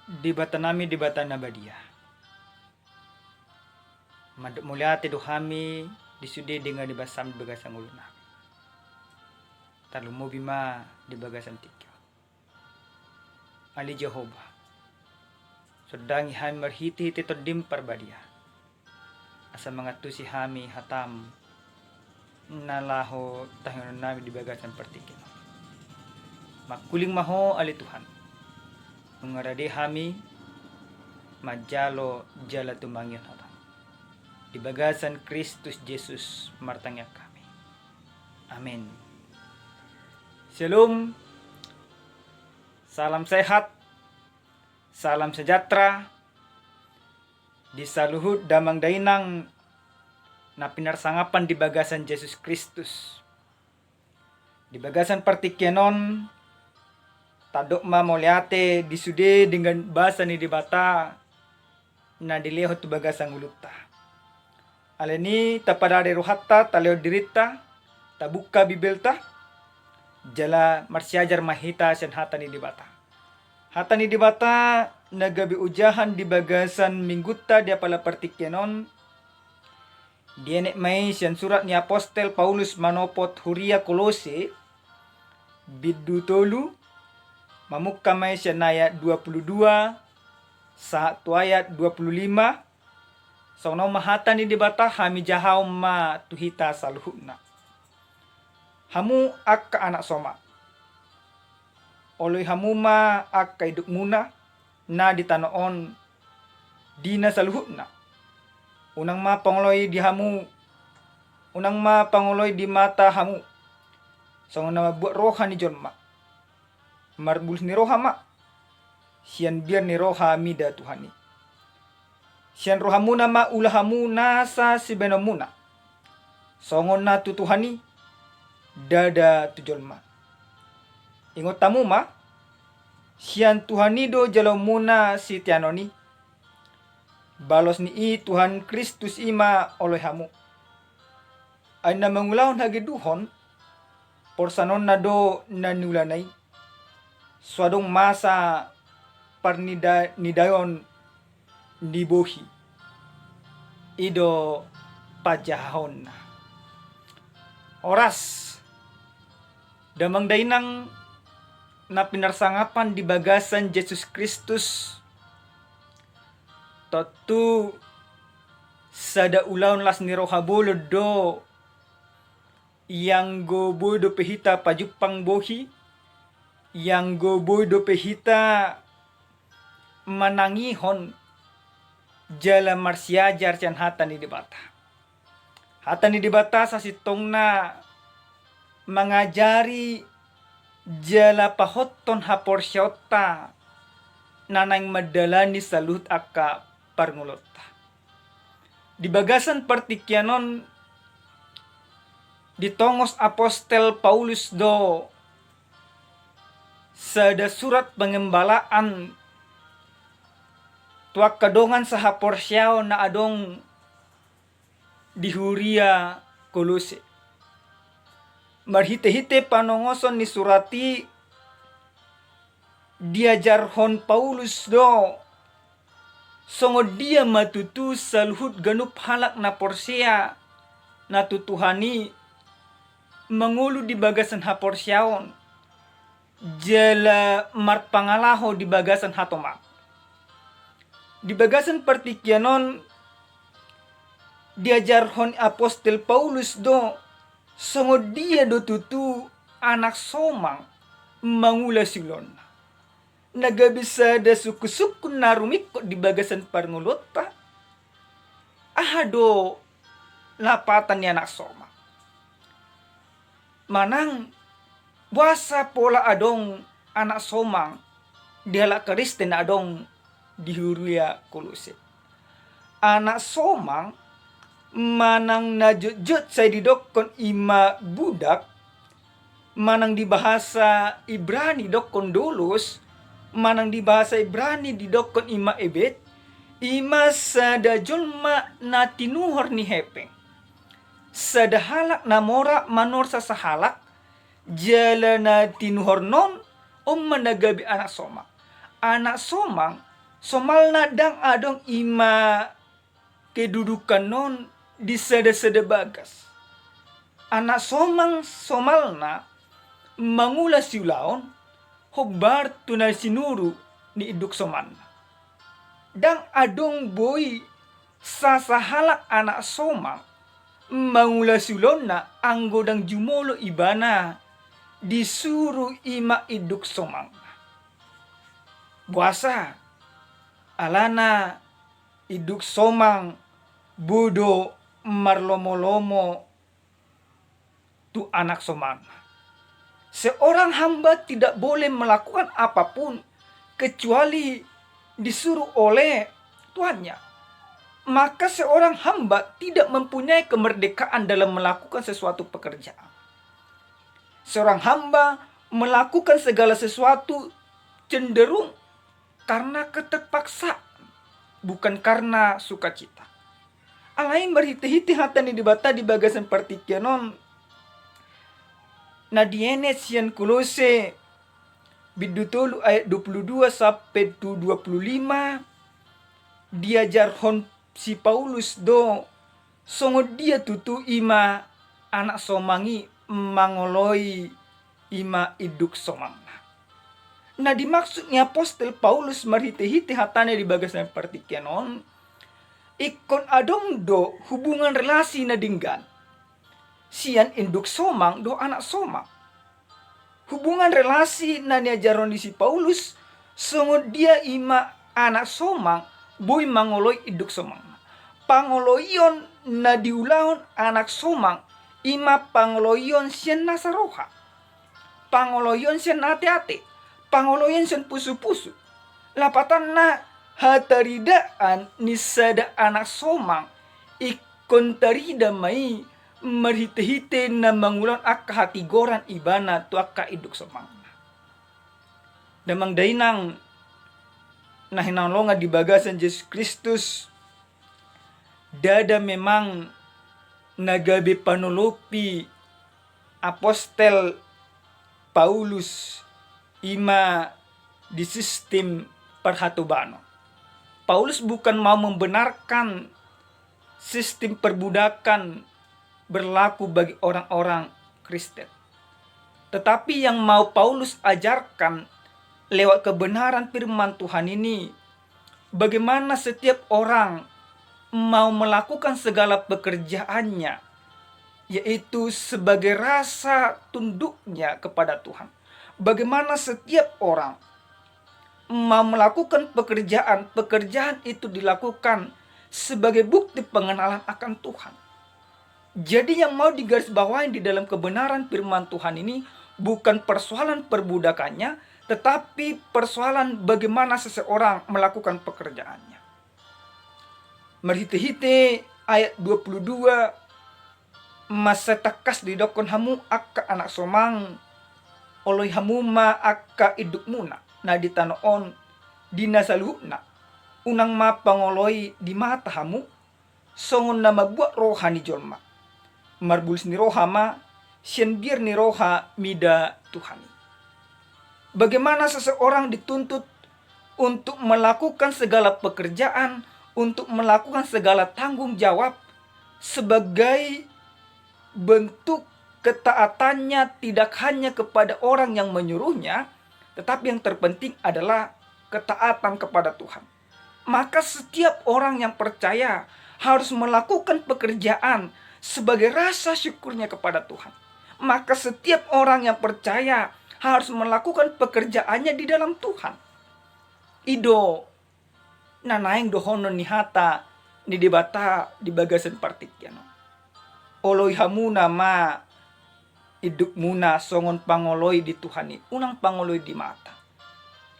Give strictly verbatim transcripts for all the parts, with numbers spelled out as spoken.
Debata nami, Debata na badia, mandok mauliate do hami di sude denggan ni basaM di bagasan ngolunami. Tarlumobi ma di bagasan tingki on. Ale Jahowa, sondangi hami marhitehite TondiM Parbadia, asa mangantusi hami hataM na laho tahingonon nami di bagasan partingkian on. Mangkuling ma Ho ale Tuhan, nunga rade hami manjalo jala tumangihon hataM. Di bagasan Kristus Jesus martangiang hami. Amen. Syalom. Salam sehat. Salam sejahtera di saluhut damang dainang na pinarsangapan di bagasan Jesus Kristus. Di bagasan partingkian on, tandok ma mauliate di sude denggan basa ni Debata na dilehon tu bagasan ngolunta. Alani i taparade rohanta, talehon dirinta, tabuka Bibelta, jala marsiajar ma hita sian hata ni Debata. Hata ni Debata na gabe ojahan di bagasan minggunta di apala partingkian on, dienet ma i sian surat ni apostel Paulus manopot huria Kolose, bindu tolu, mamungka ma i sian ayat dua puluh dua sahat tu ayat dua puluh lima. Songon on ma hata ni Debata, hami jahahon ma tu hita saluhutna. Hamu angka anak somak, oloi hamu ma angka indukmuna na di tano on di na saluhutna. Unang ma pangoloi di hamu, unang ma pangoloi di mata hamu, songon na mambuat roha ni jolma. Marbulus ni roha ma, sian biar ni roha mida Tuhan i. Sian rohamuna ma ula hamu nasa sibahenonmuna, songon na tu Tuhan i, ndada tu jolma. Ingot hamu ma, sian Tuhan i do jaloonmuna siteanon i. Balos ni i Tuhan Kristus i ma oloi hamu. Ai na mangulahon hageduhon, porsanonna do na niulana i. So adong masa parnida-, nidaon ni bohi. I do panjahahonna. Horas. Damang dainang na pinarsangapan di bagasan Jesus Kristus, tontu sada ulaon las ni roha bolon do, ianggo boi dope hita pajumpang bohi, ianggo boi dope hita manangihon jala marsiajar sian hata ni Debata. Hata ni Debata sasintongna mangajari jala pahothon haporseaonta na naeng mandalani saluhut angka parngoluonta. Di bagasan partingkian on ditongos apostel Paulus do sada surat pangembalaan tu angka dongan sahaporseaon na adong di huria Kolose. Marhitehite panongoson ni surat i diajarhon Paulus do songon dia ma tutu saluhut ganup halak na porsea na tu Tuhan i mangolu di bagasan haporseaon jala marpangalaho di bagasan hatoman. Di bagasan partingkian on diajarhon apostel Paulus do songon dia do tutu anak somang mangula siulaonna. Na gabe sada sungkunsungkun na rumingkot di bagasan parngoluonta, aha do lapatan ni anak somang? Manang boasa pola adong anak somang di halak Kristen na adong di huria Kolose? Anak somang manang na jotjot sai didokkon i ma budak, manang di bahasa Ibrani didokkon doulos, manang di bahasa Ibrani didokkon i ma ebed, i ma sada jolma na tinuhor ni hepeng. Sada halak na mora manorsa sahalak, jala na tinuhorna on, on ma na gabe anak somang. Anak somang Somalna ndang adong i ma kedudukan on di sada-sada bagas. Anak somang somalna mangula siulaon hombar tu na sinuru ni induk somangna. Ndang adong boi sasahalak anak somang mangula siulaonna anggo ndang jumolo ibana disuru i ma induk somangna. Boasa? Alana induk somang boi do marlomo-lomo tu anak somangna. Seorang hamba tidak boleh melakukan apapun kecuali disuruh oleh tuannya. Maka seorang hamba tidak mempunyai kemerdekaan dalam melakukan sesuatu pekerjaan. Seorang hamba melakukan segala sesuatu cenderung karena keterpaksaan, bukan karena sukacita. Alai marhite-hite hata ni Debata di bagasan partingkian on, na dienet sian Kolose bindu tolu ayat dua puluh dua sampe tu dua puluh lima, diajarhon si Paulus do songon dia tutu i ma anak somang i mangoloi i ma induk somangna. Na dimaksud ni apostel Paulus marhite-hite hatana di bagasan partingkian on, ingkon adong do hubungan relasi na denggan sian induk somang dohot anak somang. Hubungan relasi na niajarhon ni si Paulus, songon dia i ma anak somang boi mangoloi induk somangna. Pangoloion na diulahon anak somang i ma pangoloion sian nasa roha, pangoloion sian ate-ate, pangoloion sian pusu-pusu. Lapatanna, hataridaan ni sada anak somang ingkon tarida ma i marhite-hite na mangulahon angka hatigoran ibana tu angka induk somangna. Damang dainang na hinaholongan di bagasan Jesus Kristus, ndada memang na gabe panolopi apostel Paulus i ma di sistim parhatobanon. Paulus bukan mau membenarkan sistim perbudakan berlaku bagi orang-orang Kristen. Tetapi yang mau Paulus ajarkan lewat kebenaran firman Tuhan ini, bagaimana setiap orang mau melakukan segala pekerjaannya, yaitu sebagai rasa tunduknya kepada Tuhan. Bagaimana setiap orang mau melakukan pekerjaan, pekerjaan itu dilakukan sebagai bukti pengenalan akan Tuhan. Jadi, yang mau digarisbawahi di dalam kebenaran firman Tuhan ini bukan persoalan perbudakannya, tetapi persoalan bagaimana seseorang melakukan pekerjaannya. Marhite-hite ayat dua puluh dua, mansai tangkas didokkon hamu angka anak somang, oloi hamu ma angka indukmuna na di tano on di na saluhutna. Unang ma pangoloi di mata hamu songon na mambuat roha ni jolma. Marbulis ni roha ma sian biar ni roha mida Tuhan i. Bagaimana seseorang dituntut untuk melakukan segala pekerjaan, untuk melakukan segala tanggung jawab sebagai bentuk ketaatannya tidak hanya kepada orang yang menyuruhnya, tetapi yang terpenting adalah ketaatan kepada Tuhan. Maka setiap orang yang percaya harus melakukan pekerjaan sebagai rasa syukurnya kepada Tuhan. Maka setiap orang yang percaya harus melakukan pekerjaannya di dalam Tuhan. I do na naeng dohonon ni hata ni Debata di bagasan partingkian on. Oloi hamuna ma indukmuna songon pangoloi di Tuhan i, unang pangoloi di mata.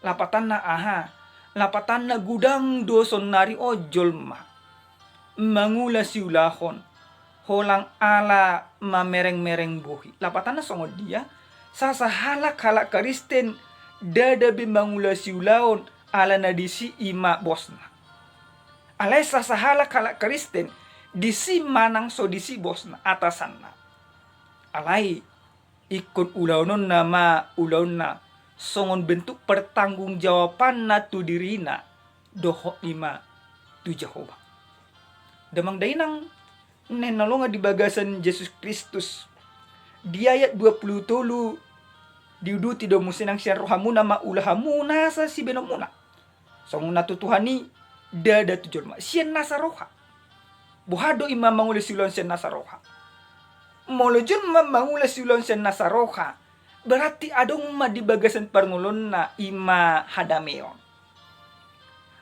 Lapatanna aha? Lapatanna godang do saonnari on jolma mangula siulahon, holan ala mamereng-mereng bohi. Lapatanna songon dia? Sasahalak halak Kristen ndada be mangula siulahon ala na disi i ma bosna. Alai sasahalak halak Kristen disi manang so disi bosna, atasanna. Alai ingkon ulahononna ma ulaonna songon bentuk pertanggungjawabanna tu dirina, dohot i ma tu Jahowa. Damang dainang na hinaholongan di bagasan Jesus Kristus, di ayat dua pulu tolu diuduti do muse nang sian rohamuna ma ulaonmuna nasa sibahenonmuna. Songon na tu Tuhan i, ndada tu jolma sian nasa roha. Boha do i ma mangula siulaon sian nasa roha? Molo jolma mangula siulaon sian nasa roha, berarti adong ma di bagasan parngoluonna i ma hadameon.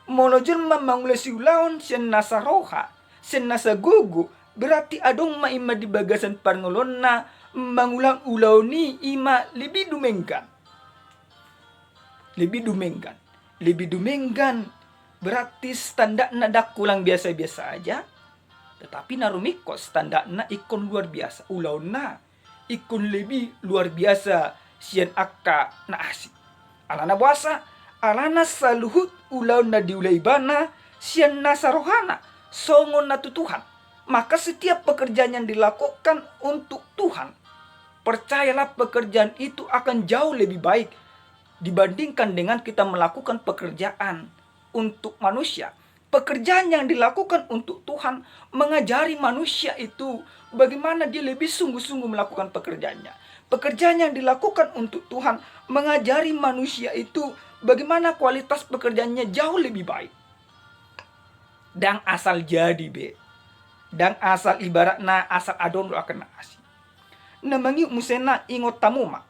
Molo jolma mangula siulaon sian nasa roha, sian nasa gogo, berarti adong ma i ma di bagasan parngoluonna mangulahon ulaon i i ma lebih dumenggan. Lebih dumenggan. Lebih dumenggan berarti standarna ndang holan biasa-biasa aja, tetapi na rumingkot standarna ingkon luar biasa. Ulaonna ingkon lebih luar biasa sian angka na asing. Alana boasa? Alana saluhut ulaon na diula ibana sian nasa rohana, songon na tu Tuhan. Maka setiap pekerjaan yang dilakukan untuk Tuhan, percayalah, pekerjaan itu akan jauh lebih baik dibandingkan dengan kita melakukan pekerjaan untuk manusia. Pekerjaan yang dilakukan untuk Tuhan mengajari manusia itu bagaimana dia lebih sungguh-sungguh melakukan pekerjaannya. Pekerjaan yang dilakukan untuk Tuhan mengajari manusia itu bagaimana kualitas pekerjaannya jauh lebih baik. Ndang asal jadi be. Ndang asal, ibaratna asal adong do angka na asing. Na mangihut muse na, ingot hamu ma,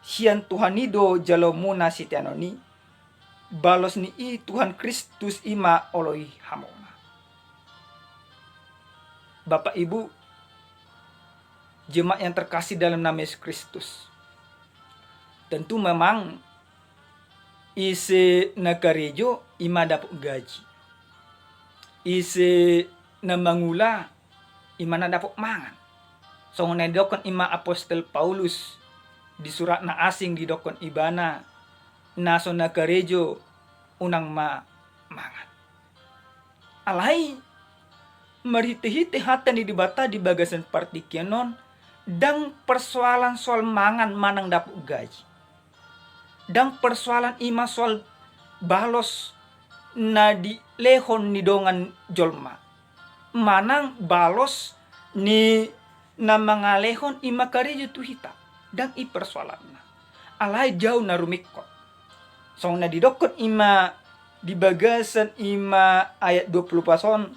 sian Tuhan i do jaloonmuna siteanon i, balos ni i Tuhan Kristus i ma oloi hamuna. Bapak Ibu, jemaat yang terkasih dalam nama Yesus Kristus, tentu memang ise na karejo i ma dapot gaji, ise na mangula i ma na dapot mangan. Songon na didokkon i ma apostel Paulus di suratna asing, didokkon ibana, na so na karejo unang ma mangan. Alai marhite-hite hata ni Debata di bagasan partingkian on, ndang persoalan soal mangan manang dapot gaji. Ndang persoalan i ma soal balos na dilehon ni dongan jolma manang balos ni na mangalehon i ma karejo tu hita. Ndang i persoalanna. Alai jauh na rumingkot. Songon na didokkon i ma di bagasan i ma ayat dua pulu opat on,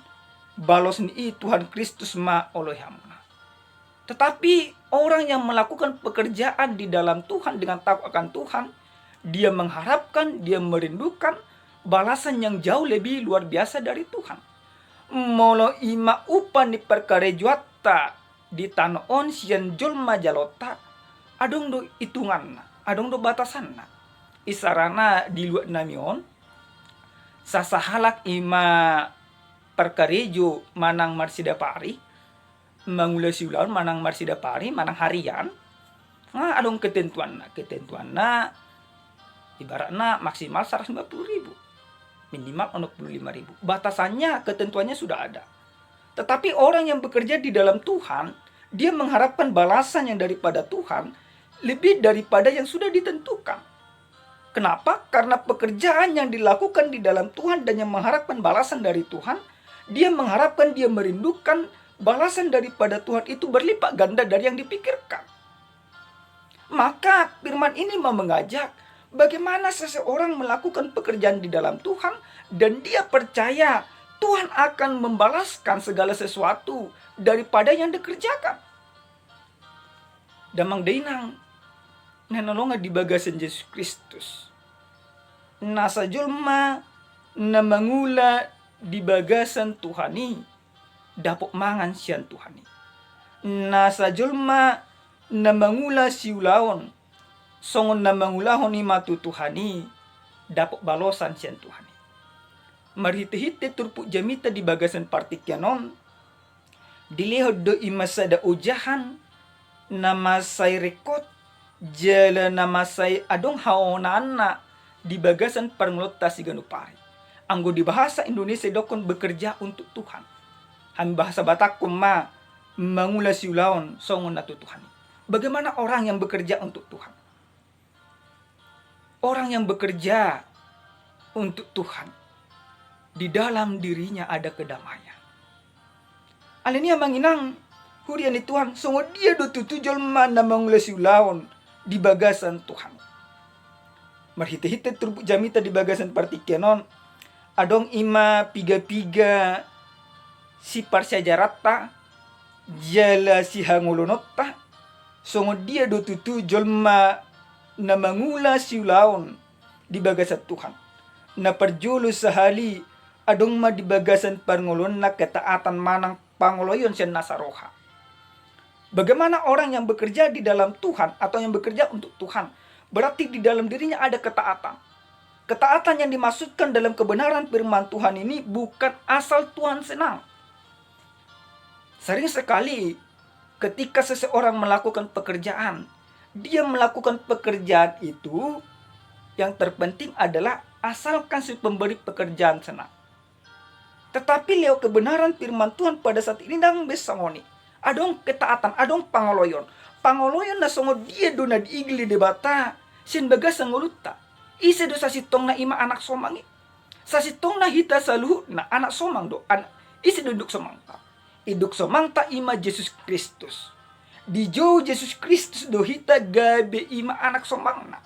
balos ni i Tuhan Kristus ma oloi hamuna. Tetapi orang yang melakukan pekerjaan di dalam Tuhan dengan takut akan Tuhan, dia mengharapkan, dia merindukan balasan yang jauh lebih luar biasa dari Tuhan. Molo i ma upa ni parkarejoanta di tano on sian jolma jaloonta, adong do itunganna, adong do batasanna. Isarana di luat nami on, sasahalak i ma parkarejo manang marsidapari, mangula siulaon manang marsidapari manang harian, nga adong ketentuanna. Ketentuanna ibaratna maksimal seratus lima puluh ribu, minimal onom puluh lima ribu. Batasannya, ketentuannya sudah ada. Tetapi orang yang bekerja di dalam Tuhan, dia mengharapkan balasan yang daripada Tuhan lebih daripada yang sudah ditentukan. Kenapa? Karena pekerjaan yang dilakukan di dalam Tuhan dan yang mengharapkan balasan dari Tuhan, dia mengharapkan, dia merindukan balasan daripada Tuhan itu berlipat ganda dari yang dipikirkan. Maka firman ini mau mengajak, bagaimana seseorang melakukan pekerjaan di dalam Tuhan dan dia percaya Tuhan akan membalaskan segala sesuatu daripada yang dikerjakan. Damang dainang na hinaholongan di bagasan Jesus Kristus, nasa jolma na mangula di bagasan Tuhan i dapot mangan sian Tuhan i. Nasa jolma na mangula siulaon songon na mangulahon i ma tu Tuhan i dapot balosan sian Tuhan i. Marhite-hite turpuk jamita di bagasan partingkian on, dilehon do i ma sada ojahan na mansai ringkot jala na mansai adong haonaanna di bagasan parngoluonta siganup ari. Anggo di bahasa Indonesia didokkon bekerja untuk Tuhan. Hami bahasa Batakkon ma mangula siulaon songon na tu Tuhan i. Bagaimana orang yang bekerja untuk Tuhan? Orang yang bekerja untuk Tuhan, di dalam dirinya ada kedamaian. Alani i, amang inang, huria ni Tuhan, songon dia do tutu jolma na mangula siulaon di bagasan Tuhan? Marhitehite turpuk jamita di bagasan partingkian on, adong i ma pigapiga siparsiajaranta jala sihangoluononta, songon dia do tutu jolma na mangula siulaon di bagasan Tuhan. Na parjolo sahali, adong ma di bagasan parngoluonna ketaatan manang pangoloion sian nasa roha. Bagaimana orang yang bekerja di dalam Tuhan atau yang bekerja untuk Tuhan? Berarti di dalam dirinya ada ketaatan. Ketaatan yang dimaksudkan dalam kebenaran firman Tuhan ini bukan asal Tuhan senang. Sering sekali ketika seseorang melakukan pekerjaan, dia melakukan pekerjaan itu, yang terpenting adalah asalkan si pemberi pekerjaan senang. Tetapi lewat kebenaran firman Tuhan pada saat ini, ndang be songon i. Adong ketaatan, adong pangoloion. Pangoloion na songon dia do na diigil ni Debata sian bagasan ngolunta. Ise do sasintongna? I ma anak somang i. Sasintongna hita saluhutna anak somang do. An-, ise do induk somangta? Induk somangta i ma Jesus Kristus. Dijou Jesus Kristus do hita gabe i ma anak somangna.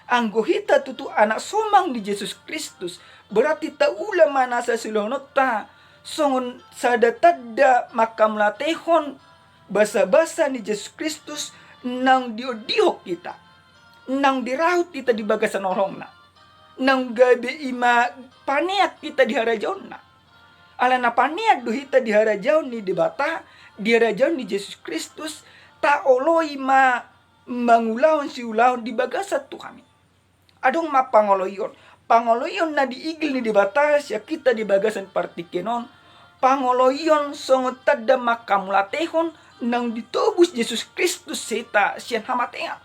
Anggo hita tutu anak somang ni Jesus Kristus, berarti taula ma nasa siulaonta songon sada tanda manghamauliatehon basabasa ni Jesus Kristus naung diondihon hita, naung dirahut hita di bagasan holongna, naung gabe i ma panean hita di harajaonna. Ala na panean do hita di harajaon ni Debata, di harajaon ni Jesus Kristus, taoloi ma mangulahon siulaon di bagasan Tuhan i. Adong ma pangoloion. Pangoloion na diigil ni Debata sian hita di bagasan partingkian on, pangoloion songon tanda manghamauliatehon naung ditobus Jesus Kristus hita sian hamatean.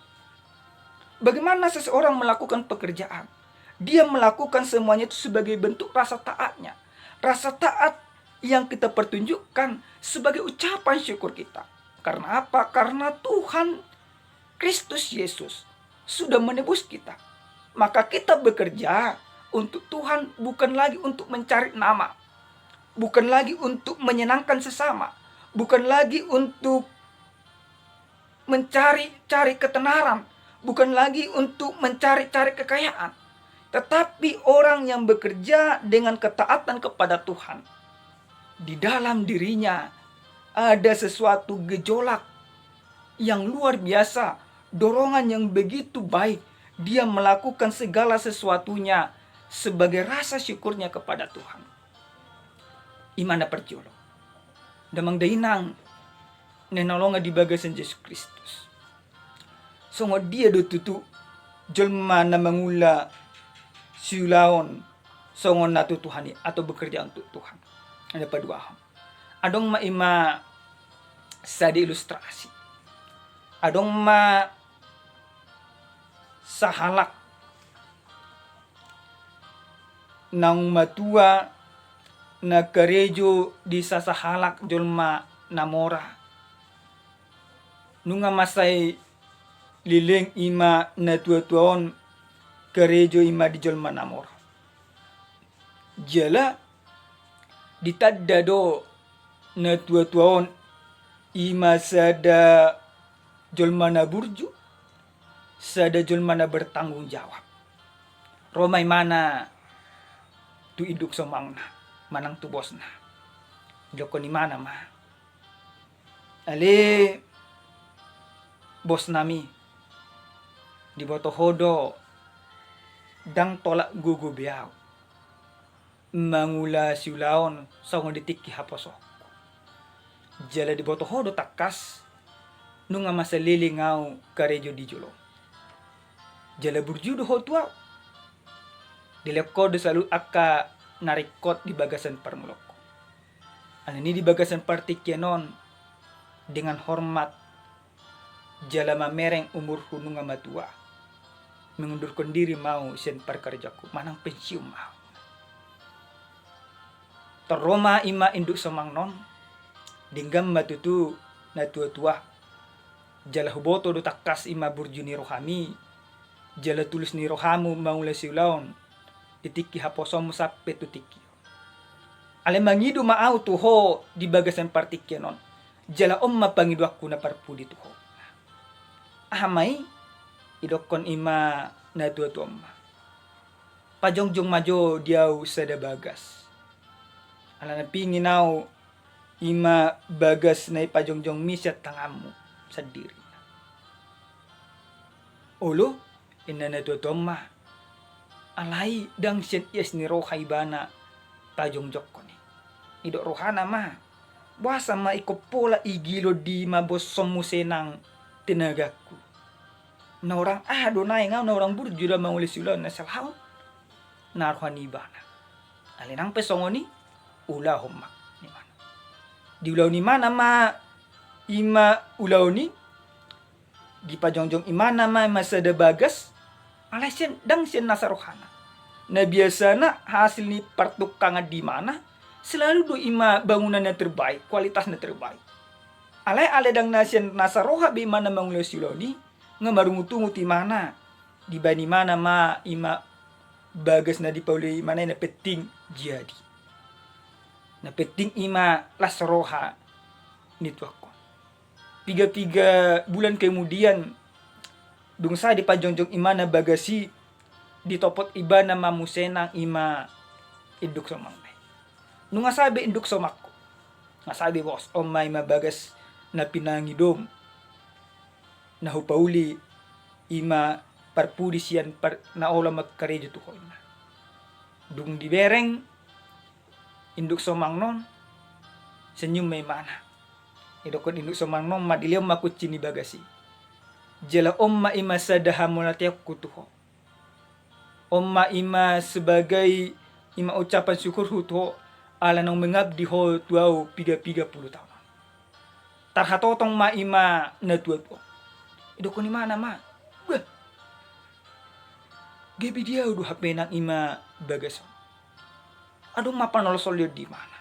Bagaimana seseorang melakukan pekerjaan? Dia melakukan semuanya itu sebagai bentuk rasa taatnya. Rasa taat yang kita pertunjukkan sebagai ucapan syukur kita. Karena apa? Karena Tuhan Kristus Yesus sudah menebus kita. Maka kita bekerja untuk Tuhan, bukan lagi untuk mencari nama, bukan lagi untuk menyenangkan sesama, bukan lagi untuk mencari-cari ketenaran, bukan lagi untuk mencari-cari kekayaan, tetapi orang yang bekerja dengan ketaatan kepada Tuhan, di dalam dirinya ada sesuatu gejolak yang luar biasa, dorongan yang begitu baik, dia melakukan segala sesuatunya sebagai rasa syukurnya kepada Tuhan. I ma na parjolo. Damang dainang na hinaholongan di bagasan Jesus Kristus, songon dia do tutu jolma na mangula siulaon songon na tu Tuhan i atau bekerja untuk Tuhan? Na paduahon, adong ma i ma sada ilustrasi. Adong ma sahalak naung matua na karejo di sasahalak jolma na mora. Nunga mansai leleng i ma na tuatua on karejo i ma di jolma na mora. Jala ditanda do na tuatua on i ma sada jolma na burju, sada jolma na bertanggung jawab. Ro ma imana tu induk somangna manang tu bosna. Didokkon imana ma, "Ale bos nami, diboto ho do ndang tolap gogo be ahu mangula siulaon songon di tingki haposoonku. Jala diboto ho do tangkas nunga mansai leleng ahu karejo di jolom. Jala burju do ho tu ahu. Dilehon ho do saluhut angka na ringkot di bagasan parngoluonku. Alani i di bagasan partingkian on, dengan hormat jala mamereng umurhu nunga matua, mengundurkan diri ma ahu sian parkarejoanku manang pensiun ma ahu." Tar ro ma i ma induk somangna on, denggan ma tutu na tuatua. Jala huboto do tangkas i ma burju ni rohami jala tulus ni rohamu mangula siulaon di tingki haposoonmu sampe tu tingki on. Alai mangido ma au tu ho di bagasan partingkian on. Jala on ma pangidoanku na parpudi tu ho. Aha ma i? Idokkon i ma na tuatua on ma: Pajongjong ma jo di au sada bagas. Ala na pingin au i ma bagas na ipajongjongmi sian tanganmu sandiri. Olo, inna na tuatua on ma. Alai ndang sian ias ni roha ibana pajongjongkon i. Idok rohana ma: Boasa ma ingkon pola igilon di ma bosom muse nang tenagaku? Na hurang aha do naeng au, na hurang burju do mangulahon siulaon na salaon? Na roha ni ibana. Alai nang pe songon i, ulahon ma, ninna ibana. Diulahon ibana ma i ma ulaon i, dipajongjong ibana ma i ma sada bagas, alai sian, ndang sian nasa rohana. Na biasana hasil ni partukkangan di ibana, selalu do i ma bangunan na terbaik, kualitas na terbaik. Alai, alai ndang na sian nasa roha be ibana mangulahon siulaon i, nga marungutungut ibana, dibaen ibana ma i ma bagas na dipauli ibana i na penting jadi. Na penting i ma las roha ni tuangkon. Piga-piga bulan kemudian, dung sae dipajongjong ibana bagas i, ditopot ibana ma muse nang i ma induk somangna i. Nunga sae be induk somangku. Nga sae be, bos, on ma i ma bagas na pinangidom, na hupauli i ma parpudi sian par-, na olo mangkarejo tu ho, inna. Dung dibereng induk somangna on, senyum ma ibana. Idokkon induk somangna on ma: Dilehon ma kunci ni bagas i. Jala on ma i ma sada hamauliateonku tu ho. On ma i ma sebagai i ma ucapan syukurhu tu ho, ala naung mengabdi ho tu au piga-piga pulu taon. Tarhatotong ma i ma na tuatua on. Idokkon ibana ma: Bah, gabe di au do hape nang i ma bagas on. Adong ma panolosolion di ibana.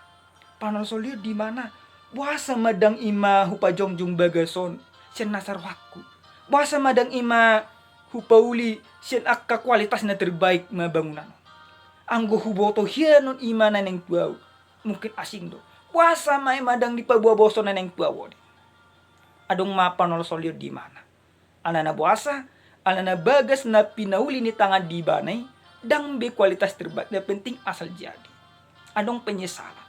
Panolosolion di ibana: Boasa ma ndang i ma hupajongjong bagas on sian nasa rohangku? Boasa ma ndang i ma hupauli sian angka kualitas na terbaik ma bangunan on? Anggo huboto hian on i ma na naeng tu au, mungkin asing do. Boasa ma i ma ndang dipaboa bos on na naeng tu au on? Adong ma panolosolion di ibana. Alana boasa? Alana bagas na pinauli ni tangan di ibana i ndang be kualitas terbaik, na penting asal jadi. Adong penyesalan.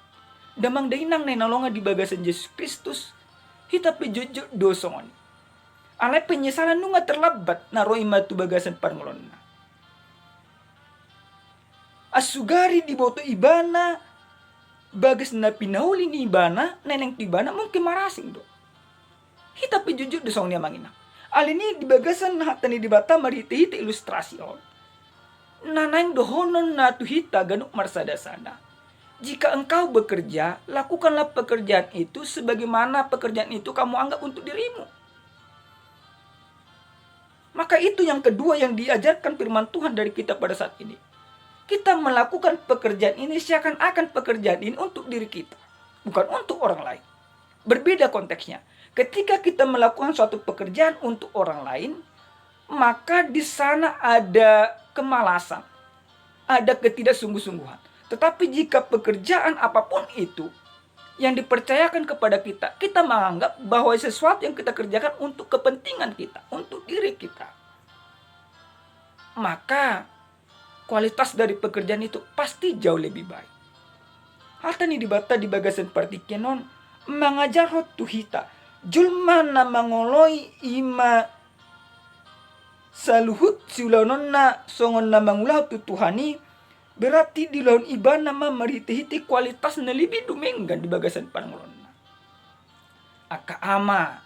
Damang dainang na hinaholongan di bagasan Jesus Kristus, hita pe jotjot do songon i. Alai penyesalan nunga terlambat na ro i ma tu bagasan parngoluonna. Asugari diboto ibana bagas na pinauli ni ibana na naeng tu ibana, mungkin marasing do. Hita pe jotjot do songon i, amang inang. Alani i di bagasan hata ni Debata marhitehite ilustrasi on, na naeng dohononna tu hita ganup marsadasada: Jika engkau bekerja, lakukanlah pekerjaan itu sebagaimana pekerjaan itu kamu anggap untuk dirimu. Maka itu yang kedua yang diajarkan firman Tuhan dari kita pada saat ini. Kita melakukan pekerjaan ini seakan-akan pekerjaan ini untuk diri kita, bukan untuk orang lain. Berbeda konteksnya. Ketika kita melakukan suatu pekerjaan untuk orang lain, maka di sana ada kemalasan, ada ketidaksungguh-sungguhan. Tetapi jika pekerjaan apapun itu yang dipercayakan kepada kita, kita menganggap bahwa sesuatu yang kita kerjakan untuk kepentingan kita, untuk diri kita, maka kualitas dari pekerjaan itu pasti jauh lebih baik. Hata ni Debata di bagasan partingkian on mangajarhon tu hita, jolma na mangoloi i ma saluhut siulaononna songon na mangulahon tu Tuhan i, berarti diulahon ibana ma marhitehite kualitas na lebih dumenggan di bagasan parngoluonna. Angka ama,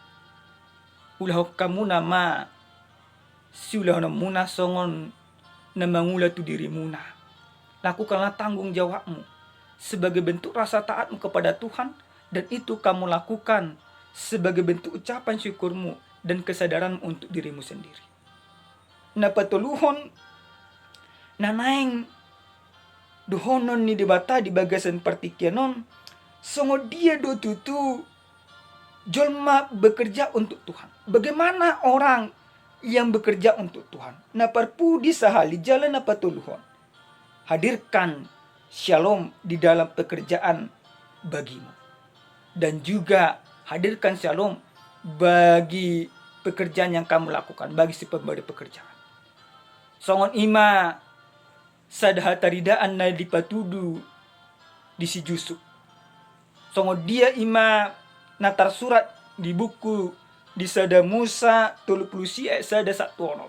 ulahon hamuna ma siulahononmuna songon na mangula tu dirimuna. Lakukanlah tanggung jawabmu sebagai bentuk rasa taatmu kepada Tuhan, dan itu kamu lakukan sebagai bentuk ucapan syukurmu dan kesadaranmu untuk dirimu sendiri. Na patoluhon, na naeng dohonon ni Debata di bagasan partingkian on, songon dia do tutu jolma bekerja untuk Tuhan. Bagaimana orang yang bekerja untuk Tuhan? Na parpudi sahali jala na patoluhon, hadirkan syalom di dalam pekerjaan bagimu. Dan juga hadirkan syalom bagi pekerjaan yang kamu lakukan, bagi si pemberi pekerjaan. Songon i ma sada hataridaan na dipatudu di si Jusup. Songon dia i ma na tarsurat di buku di sada Musa tolu pulu sia ayat sada sahat tu onom.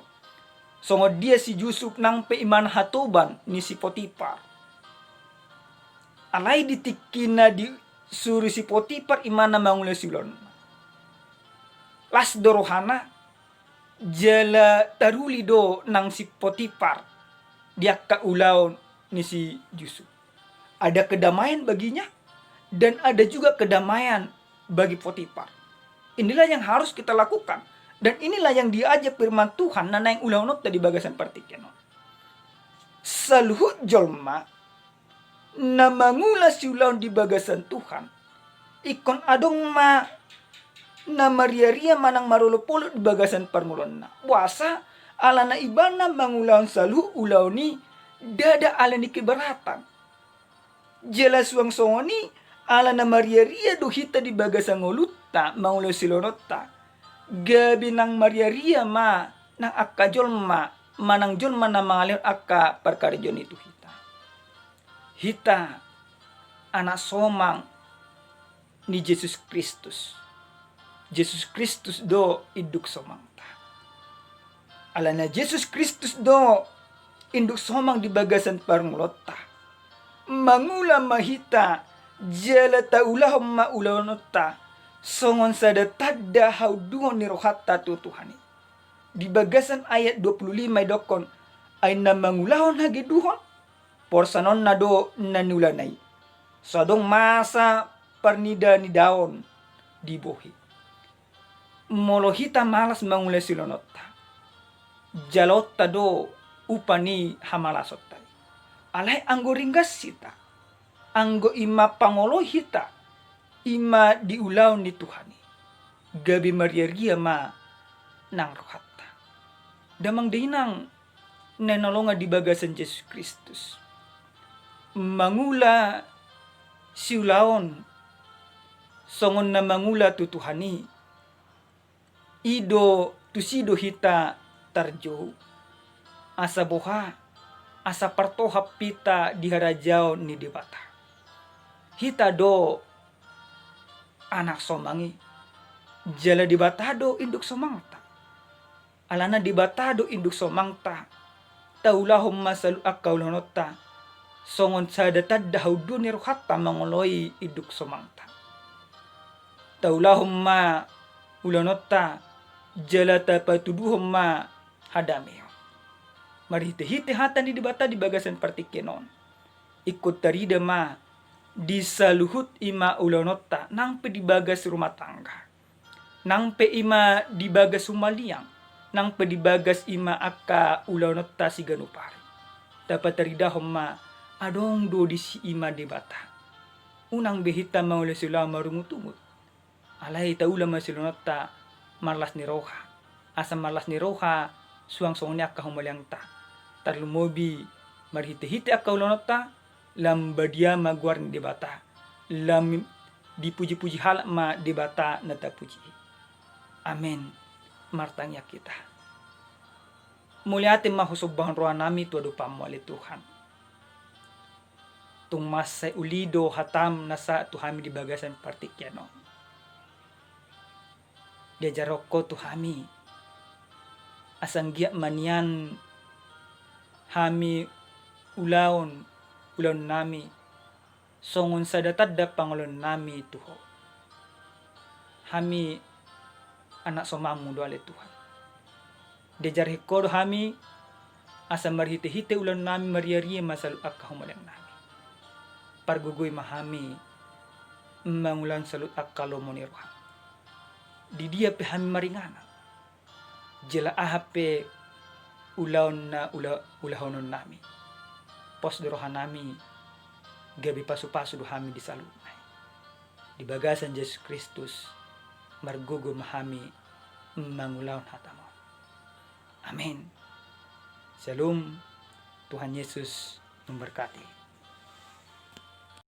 Songon dia si Jusup nang pe i ma na hatoban ni si Potipar. Alai di tingki na disuru si Potipar i ma na mangula siulaonna, las do rohana, jala taruli do nang si Potipar di angka ulaon ni si Jusup. Ada kedamaian baginya, dan ada juga kedamaian bagi Potipar. Inilah yang harus kita lakukan. Dan inilah yang diajar firman Tuhan na naeng ulahononta di bagasan partingkian on. Saluhut jolma na mangula siulaon di bagasan Tuhan, ingkon adong ma na mariaria manang marolopolop di bagasan parngoluonna. Boasa? Alana ibana mangulahon saluhut ulaon i ndada ala ni keberatan. Jala suang songon i, ala na mariaria do hita di bagasan ngolunta mangula siulaonta, gabe nang mariaria ma nang angka jolma manang jolma na mangalehon angka parkarejoan i tu hita. Hita anak somang ni Jesus Kristus. Jesus Kristus do induk somangta. Alana Jesus Kristus do induk somang di bagasan parngoluonta. Mangula ma hita, jala taulahon ma ulaonta songon sada tanda haunduhon ni rohanta tu Tuhan i. Di bagasan ayat dua pulu lima idokkon, ai na mangulahon hagedukon, porsanonna do na niulana i. So adong masa parnidanidaon dibohi. Molo hita malas mangula siulaonta, jaloonta do upa ni hamalasonta i. Alai anggo ringgas hita, anggo i ma pangoloi hita, i ma di ulaon ni Tuhan i, gabe mariaria ma nang rohanta. Damang dainang na hinaholongan di bagasan Jesus Kristus, mangula siulaon songon na mangula tu Tuhan i, i do tusi do hita tarjou. Asa boha? Asa partohap hita di harajaon ni Debata. Hita do anak somang i, jala Debata do induk somangta. Alana Debata do induk somangta, taulahon ma saluhut angka ulaonta songon sada tanda haunduhon ni rohanta mangoloi induk somangta. Taulahon ma ulaonta, jala tapatuduhon ma hadameon. Marhitehite hata ni Debata di bagasan partingkian on, ingkon tarida ma di saluhut i ma ulaonta, nang pe di bagas rumah tangga, nang pe i ma di bagas humaliang, nang pe di bagas i ma angka ulaonta siganup ari. Tapataridahon ma adong do disi i ma Debata. Unang be hita mangula siulaon marungutungut. Alai taula ma siulaonta marlas ni roha. Asa marlas ni roha suang songon i angka humaliangta. Tarlumobi marhitehite angka ulaonta, lam badia ma goar ni Debata. Lam dipujipuji halak ma Debata na tapuji i. Amen. Martangiang hita. Mauliate ma husombahon rohanami tu adopanmu ale Tuhan. Tung mansai uli do hatam na sahat tu hami di bagasan partingkian on. Diajarhon Ho tu hami, asa anggiat ma nian hami ulaon ulaonnami songon sada tanda pangoloonnami tu Ho. Hami anak somammu do ale Tuhan. Diajarhon Ho do hami, asa marhitehite ulaonnami mariaria ma saluhut angka humaliangnami. Pargogoi ma hami mangulahon saluhut angka lomo ni roha. Di dia pe hami maringanan, jala aha pe ulaon na ula-, ulahononnami, pos do rohanami, gabe pasupasu do hami di saluhutna i. Di bagasan Jesus Kristus margogo ma hami mangulahon hatam on. Amin. Syalom. Tuhan Yesus memberkati.